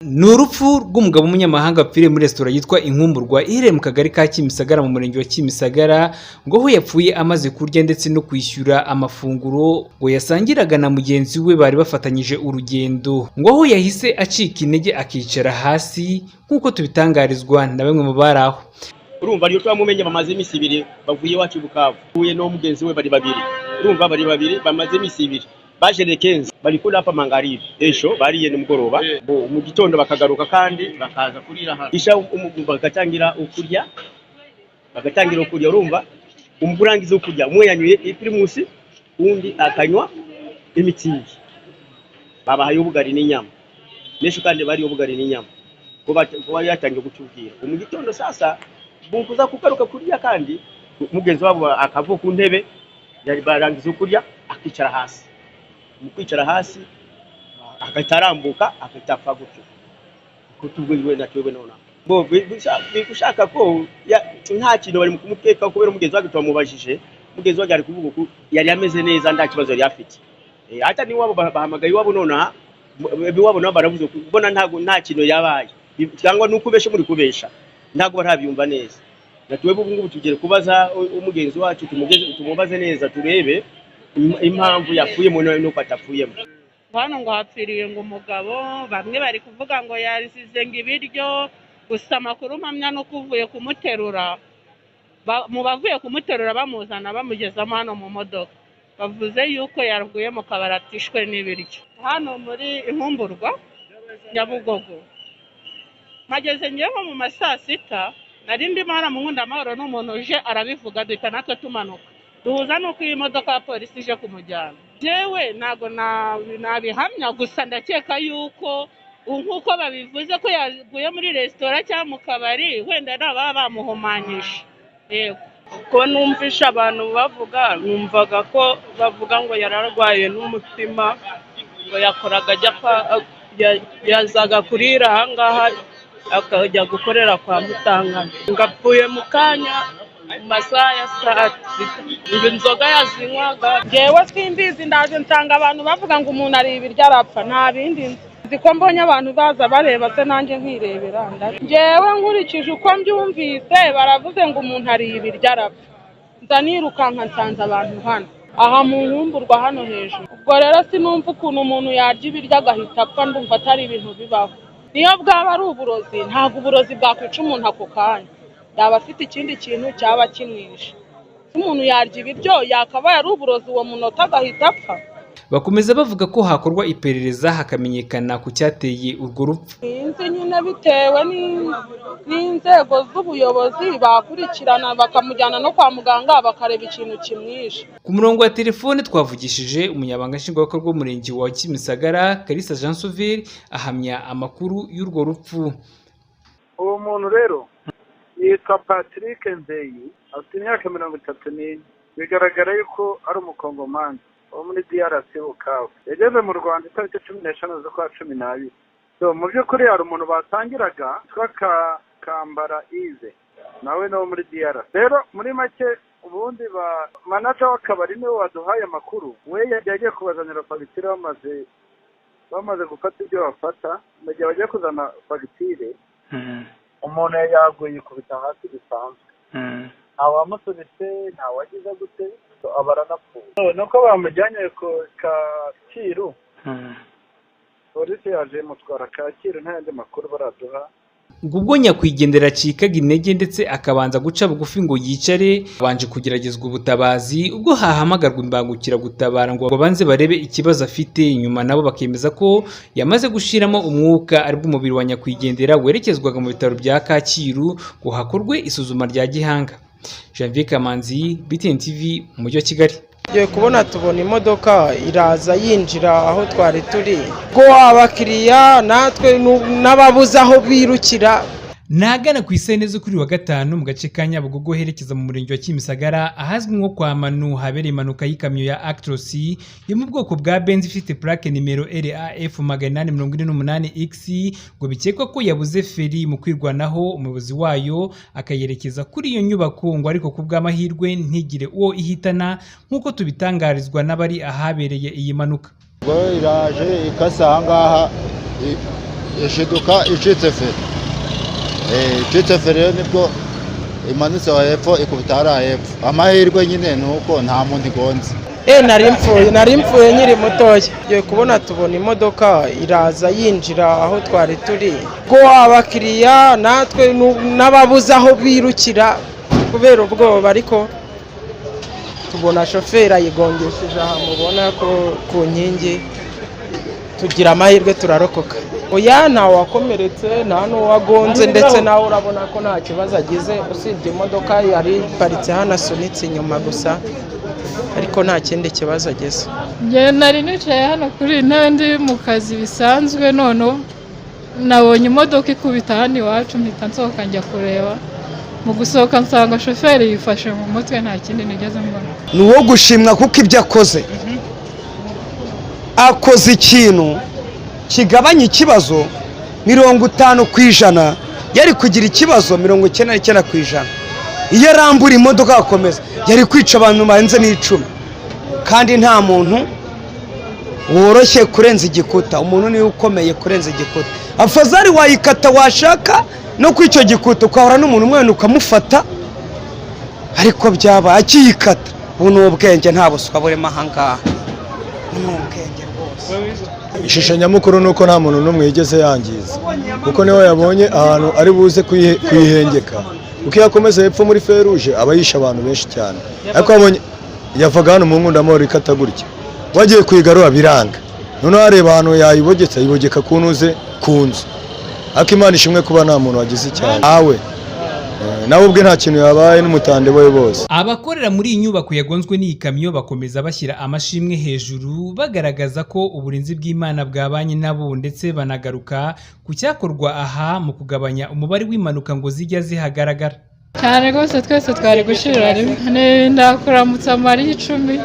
Ni urupfu rw'umugabo w'umunyamahanga wapfiriye muri resitora yitwa Inkumburwa iherereye mu kagari ka Kimisagara mu murenge wa Kimisagara, ngo aho yapfuye amaze kurya ndetse no kwishyura amafunguro ngo yasangiraga na mugenzi we bari bafatanyije urugendo, ngo aho yahise acika intege akicara hasi, nk'uko tubitangarizwa na bamwe mu bari aho. Urumva ariyo twamumenye, bamaze iminsi 2 bavuye iwacu i Bukavu, uye no mugenzi we bari babiri. Urumva bari babiri, bamaze iminsi 2, baje le 15, bari kula hapa magharibi, ejo bariye nimugoroba. Bo mu gitondo bakagaruka kandi bakaza kurira hano isha, bagatangira ukurya, bagatangira ukurya. Urumva umukurangiza ukurya, umwe yanyweye iPrimus, undi akanywa iMützig. Babahaye ubugari n'inyama n'ejo kandi bari ubugari n'inyama, kuba yatangiye kutubwira mu gitondo. Sasa bukuza kugaruka kurya kandi mugenzi wabo akava ku ntebe, yari barangiza kurya akicara hasi. Mu kwicara hasi agahita arambuka, agahita apfa gutyo kutubwiwe na twebwe. Nona bo bigushaka ko nta kintu bari mu kumukeka, kubera umugenzi wake twamubajije, mugenzi wake ari kuvuga ko yari ameze neza, nta kibazo yari afite. Hata niwabo bahamagaye iwabo nonaha, iwabo nabo baravuze ko mbona ntago nta kintu yabaye, cyangwa nuko ubeshe muri kubesha, ntago barabyumva neza. Na twebwe ubu ngubu tugiye kubaza umugenzi wacu, tumugeze tumubaze neza, turebe impamvu yapfuyemo nuko atapfuyemo. Hano ngo hapfiriye ngo umugabo, bamwe bari kuvuga ngo yazize ngo ibiryo. Gusa amakuru mpamya nuko uvuye kumuterura, mu bavuye kumuterura bamuzana bamugezamo hano mu modoka, bavuze yuko yaguye mu kabari atishwe n'ibiryo. Hano muri Inkumburwa Nyabugogo mpageze ngewe nko mu ma saa sita, nari ndimo hano mu Nkundamahoro, n'umuntu uje arabivuga, duhita natwe tumanuka duhuza n'uko iyi modoka ya polisi ije kumujyana. Jewe ntabwo nabihamya, gusa ndakeka yuko nk'uko babivuze ko yaguye muri resitora cyangwa mu kabari, wenda nababa bamuhumanyije, yego. Ko numvisha abantu bavuga, numvaga ko bavuga ngo yararwaye n'umutima, ngo yakoraga ajya kwa, yazaga kurira ahangaha akajya gukorera kwa Mutangana, ngo apfuye mu kanya mu masaha ya saa 6, ngo inzoga yazinywaga. Ngewe simbizi, ndaje nsanga abantu bavuga ngo umuntu ari ibiryo arapfa, nta bindi nzi. Nzi ko mbonye abantu baza bareba se nanjye nkirebera. Ngewe nkurikije uko mbyumvise, baravuze ngo umuntu ari ibiryo arapfa, nza nirukanka nsanze abantu hano aha mu Nkumburwa hano hejuru. Ubwo rero sinumva ukuntu umuntu yarya ibiryo agahita apfa, ndumva atari ibintu bibaho. Niyo bwaba ari uburozi, ntabwo uburozi bwakwica umuntu ako kanya, yaba afite ikindi kintu cyaba kimwishe. Umuntu yarya ibiryo yakabaye ari uburozi uwo munota agahita apfa? Bakomeza bavuga ko hakorwa iperereza hakamenyekana ku cyateye urwo rupfu. Sinzi nyine, bitewe n'inzego z'ubuyobozi bakurikirana bakamujyana no kwa muganga bakareba ikintu kimwishe. Ku murongo wa telefone twavugishije umunyamabanga nshingwabikorwa w'umurenge wa Kimisagara, Kalisa Jean Sauveur, ahamya amakuru y'urwo rupfu. Uwo muntu rero yitwa Patrick Nzeyi, afite imyaka 34. Bigaragara yuko ari umukongomani wo muri DRC Bukavu. Yageze mu Rwanda itariki 15 z'ukwa 12. So mu by'ukuri hari umuntu batangiraga witwa Kambara Ize, nawe ni wo muri DRC. Rero muri make ubundi ba manager w'akabari niwe waduhaye amakuru. We yagiye agiye kubazanira fagitire, bamaze gufata ibyo bafata, mu gihe bagiye kuzana fagitire umuntu yaguye yikubita hasi bisanzwe, ntawamusunitse, ntawagize gute, aba aranapfuye. Nuko bamujyanye ku Kacyiru, polisi yaje imutwara Kacyiru, nta yandi makuru baraduha. Ngo ubwo nyakwigendera acikaga intege ndetse akabanza guca bugufi ngo yicare, abanje kugeragezwa ubutabazi ubwo hahamagarwa imbangukiragutabara ngo babanze barebe ikibazo afite, nyuma nabo bakemeza ko yamaze gushiramo umwuka, aribwo umubiri wa nyakwigendera werekezwaga mu bitaro bya Kacyiru ngo hakorwe isuzuma rya gihanga. Janvier Kamanzi, BTN TV, mu mujyi wa Kigali. Tugiye kubona tubona imodoka iraza yinjira aho twari turi, ko abakiriya natwe n'ababuze aho birukira. Nagana ku isene zo kuri wa gatanu mu gace ka Nyabugogo herekeza mu murenge wa Kimisagara ahazwi nko kwa Manu, habereye impanuka y'ikamyo ya Actros yo mu bwoko bwa Benz ifite plaque nimero RAF 848 X, ngo bikekwa ko yabuze feri mu kwirwanaho, umuyobozi wayo akayerekeza kuri iyo nyubako, ngo ariko ku bw'amahirwe ntigire uwo ihitana, nk'uko tubitangarizwa n'abari ahabereye iyi mpanuka. Ubwo iraje ikase ahangaha. Ishiduka icitse feri. Icitse feri rero nibwo imanutse aho hepfo ikubita hariya hepfo. Amahirwe nyine ni uko nta muntu igonze. Nari mpfuye nkiri mutoya. Tugiye kubona tubona imodoka iraza yinjira aho twari turi. Ubwo abakiriya natwe n'ababuze aho birukira kubera ubwoba, ariko tubona shoferi ayigongesheje aha mubona ko ku nkingi, tugira amahirwe turarokoka. Oya, nta wakomeretse, nta n'uwagonze, ndetse nawe urabona ko nta kibazo agize, usibye imodoka yari iparitse hano asunitse inyuma gusa, ariko nta kindi kibazo agize. Njye nari nicaye hano kuri iyi ntebe ndi mu kazi bisanzwe, none nabonye imodoka ikubita hano iwacu, mpita nsohoka njya kureba. Mu gusohoka nsanga shoferi yifashe mu mutwe, nta kindi nigeze mbona. Ni uwo gushimwa kuko ibyo akoze, akoze ikintu kigabanya ikibazo 50%, yari kugira ikibazo 99%. Iyo arambura imodoka agakomeza yari kwica abantu barenze n'10, kandi nta muntu woroshye kurenza igikuta, umuntu niwe ukomeye kurenza igikuta. Afazari wayikata washaka no ku icyo gikuta ukahora n'umuntu umwe ukamufata, ariko byaba akiyikata. Ubu ni ubwenge, nta buswa burimo aha ngaha, ni ubwenge rwose. Ishusho nyamukuru ni uko nta muntu n'umwe yigeze yangiza, kuko niwe yabonye ahantu ari buze kuyihengeka, kuko iyo akomeza hepfo muri feruje aba yishe abantu benshi cyane. Ariko abonye yavaga hano mu Nkundamahoro ikata gutya, wagiye kuyigarura biranga, noneho areba ahantu yayibogetse, ayibogeka ku ntuze ku nzu. Ariko Imana ishimwe kuba nta muntu wagize icyaha, nawe ubwe nta kintu yabaye n'umutande we bose. Abakorera muri iyi nyubako yagonzwe n'iyi kamyo bakomeza bashyira amashimwe hejuru, bagaragaza ko uburinzi bw'Imana bwabanye nabo, ndetse banagaruka ku cyakorwa aha mu kugabanya umubare w'impanuka ngo zijya zihagaragara. Cyane rwose twese twari gushirira rimwe. Ndakuramutsa Mariya 10,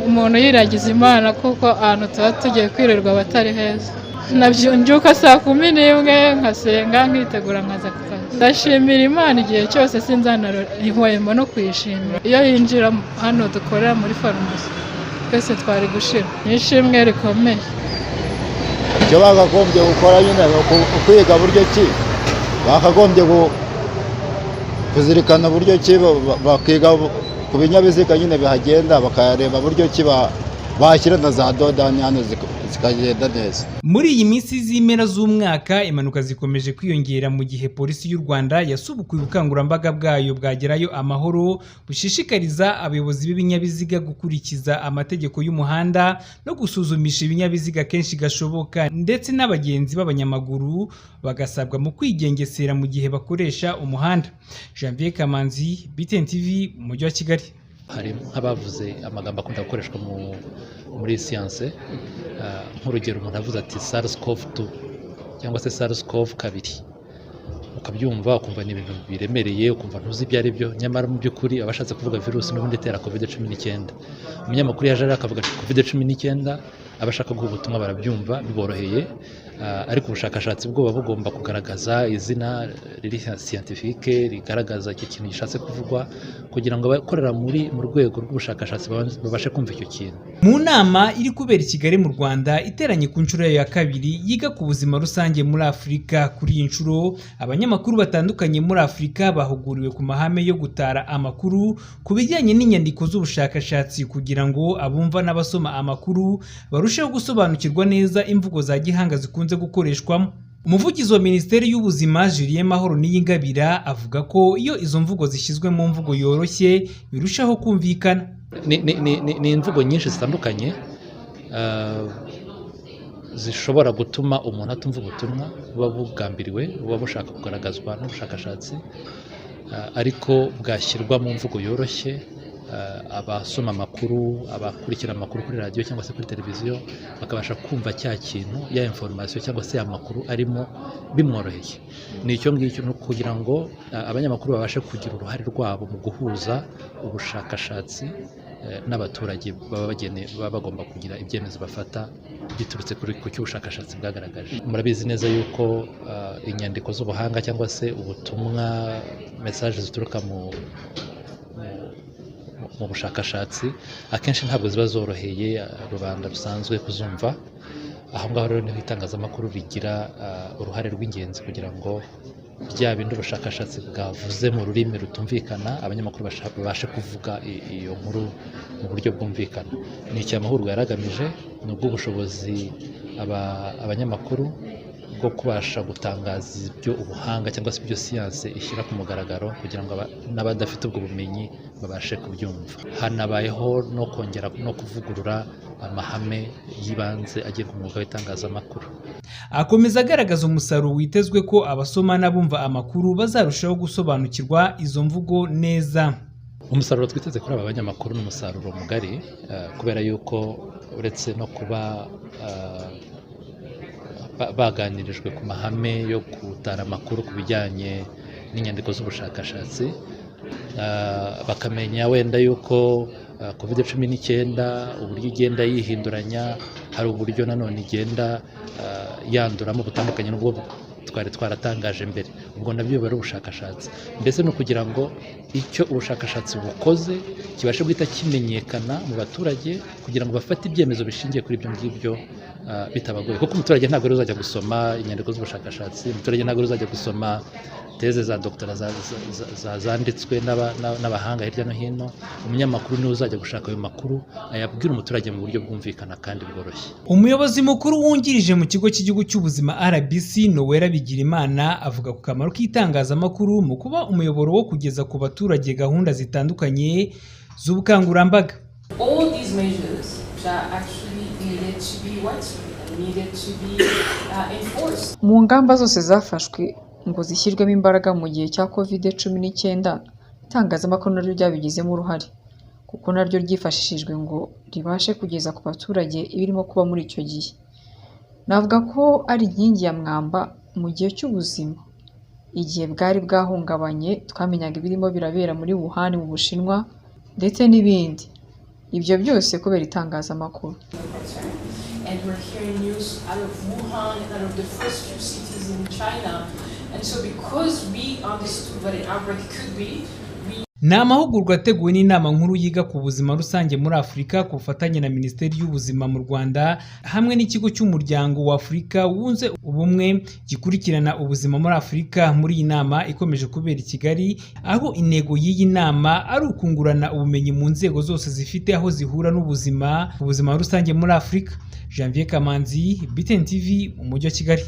umuntu yiragiza Imana, kuko ahantu tuba tugiye kwirirwa abatari heza. Mbyuka saa 11 nkasenga, nkitegura nkaza ku kazi. Ndashimira Imana igihe cyose, sinzanahwema no kuyishimira. Iyo yinjira hano dukorera muri farumasi twese twari gushira. Ni ishimwe rikomeye. Icyo bakagombye gukora nyine ni ukwiga buryo ki bakagombye kuzirikana buryo ki bakiga ku binyabiziga nyine bihagenda, bakareba buryo ki bashyira na za dodani hano zikagenda neza. Muri iyi minsi z'impera z'umwaka impanuka zikomeje kwiyongera, mu gihe polisi y'u Rwanda yasubukuye ubukangurambaga bwayo bwagerayo amahoro, bushishikariza abayobozi b'ibinyabiziga gukurikiza amategeko y'umuhanda no gusuzumisha ibinyabiziga kenshi gashoboka, ndetse n'abagenzi b'abanyamaguru bagasabwa mu kwigengesera mu gihe bakoresha umuhanda. Janvier Kamanzi, BTN TV, mu mujyi wa Kigali. Hari nk'abavuze amagambo akunda gukoreshwa muri siyanse, nk'urugero umuntu avuze ati SARS-CoV-2 cyangwa se SARS-CoV-2, ukabyumva ukumva ni ibintu biremereye, ukumva ntuzi ibyo ari byo, nyamara mu by'ukuri aba ashatse kuvuga virusi n'ubundi itera COVID-19. Umunyamakuru yaje rero akavuga ati COVID-19, abashaka guha ubutumwa barabyumva biboroheye, ariko ubushakashatsi bwo buba bugomba kugaragaza izina riri scientifique rigaragaza icyo kintu gishatse kuvugwa, kugira ngo abakorera mu rwego rw'ubushakashatsi babashe kumva icyo kintu. Mu nama iri kubera i Kigali mu Rwanda iteranye ku nshuro ya 2 yiga ku buzima rusange muri Afurika, kuri iyi nshuro abanyamakuru batandukanye muri Afurika bahuguriwe ku mahame yo gutara amakuru ku bijyanye n'inyandiko z'ubushakashatsi, kugira ngo abumva n'abasoma amakuru barusheho gusobanukirwa neza imvugo za gihanga zikunze gukoreshwamo. Umuvugizi wa Minisiteri y'Ubuzima Julien Mahoro Niyingabira avuga ko iyo izo mvugo zishyizwe mu mvugo yoroshye birushaho kumvikana. Ni imvugo nyinshi zitandukanye zishobora gutuma umuntu atumva ubutumwa buba bugambiriwe, buba bushaka kugaragazwa n'ubushakashatsi, ariko bwashyirwa mu mvugo yoroshye, abasoma amakuru, abakurikira amakuru kuri radiyo cyangwa se kuri televiziyo bakabasha kumva cya kintu, ya information cyangwa se ya makuru arimo bimworoheye. Ni icyo ngicyo, ni ukugira ngo abanyamakuru babashe kugira uruhare rwabo mu guhuza ubushakashatsi n'abaturage baba bagomba kugira ibyemezo bafata biturutse ku cyo ubushakashatsi bwagaragaje. Murabizi neza yuko inyandiko z'ubuhanga cyangwa se ubutumwa, message zituruka mu bushakashatsi akenshi ntabwo ziba zoroheye rubanda rusanzwe kuzumva, Aho ngaho rero niho itangazamakuru rigira uruhare rw'ingenzi, kugira ngo bya bindi ubushakashatsi bwavuze mu rurimi rutumvikana, abanyamakuru babashe kuvuga iyo nkuru mu buryo bwumvikana. Ni icyo amahugurwa yari agamije, ni ubw'ubushobozi abanyamakuru bwo kubasha gutangaza ibyo ubuhanga cyangwa se ibyo siyanse ishyira ku mugaragaro, kugira ngo n'abadafite ubwo bumenyi babashe kubyumva. Hanabayeho no kongera no kuvugurura amahame y'ibanze agenga umwuga w'itangazamakuru. Akomeza agaragaza umusaruro witezwe ko abasoma n'abumva amakuru bazarushaho gusobanukirwa izo mvugo neza. Umusaruro twiteze kuri aba banyamakuru ni umusaruro mugari, kubera yuko uretse no kuba baganirijwe ku mahame yo gutara amakuru ku bijyanye n'inyandiko z'ubushakashatsi, bakamenya wenda yuko COVID-19 uburyo igenda yihinduranya, hari uburyo nanone igenda yanduramo butandukanye n'ubwo twari twaratangaje mbere. Ubwo nabyo biba ari ubushakashatsi. Mbese ni ukugira ngo icyo ubushakashatsi bukoze kibashe guhita kimenyekana mu baturage, kugira ngo bafate ibyemezo bishingiye kuri ibyo ngibyo bitabagoye, kuko umuturage ntabwo ari uzajya gusoma inyandiko z'ubushakashatsi, umuturage ntabwo ari uzajya gusoma thèse za doctorat zanditswe n'abahanga hirya no hino. Umunyamakuru niwe uzajya gushaka ayo makuru, ayabwira umuturage mu buryo bwumvikana kandi bworoshye. Umuyobozi mukuru wungirije mu kigo cy'igihugu cy'ubuzima RBC, Noella Bigirimana, avuga ku kamaro k'itangazamakuru mu kuba umuyoboro wo kugeza ku baturage gahunda zitandukanye z'ubukangurambaga. All these measures that actually needed to be widespread and needed to be enforced. Mu ngamba zose zafashwe ngo zishyirwemo imbaraga mu gihe cya COVID-19, itangazamakuru naryo ryabigizemo uruhare, kuko naryo ryifashishijwe ngo ribashe kugeza ku baturage ibirimo kuba muri icyo gihe. Navuga ko ari inkingi ya mwamba mu gihe cy'ubuzima. Igihe bwari bwahungabanye, twamenyaga ibirimo birabera muri Wuhan mu Bushinwa ndetse n'ibindi. Ibyo byose kubera itangazamakuru. And we're hearing news out of Wuhan and out of the first few cities in China. And so because we understood what an outbreak could be, we Ni amahugurwa ateguwe n'Inama Nkuru yiga ku buzima rusange muri Afurika ku bufatanye na Minisiteri y'Ubuzima mu Rwanda hamwe n'Ikigo cy'Umuryango wa Afurika Wunze Ubumwe gikurikirana ubuzima muri Afurika. Muri iyi nama ikomeje kubera i Kigali, aho intego y'iyi nama ari ukungurana ubumenyi mu nzego zose zifite aho zihura n'ubuzima, ubuzima rusange muri Afurika. Janvier Kamanzi, BTN TV, mu mujyi wa Kigali.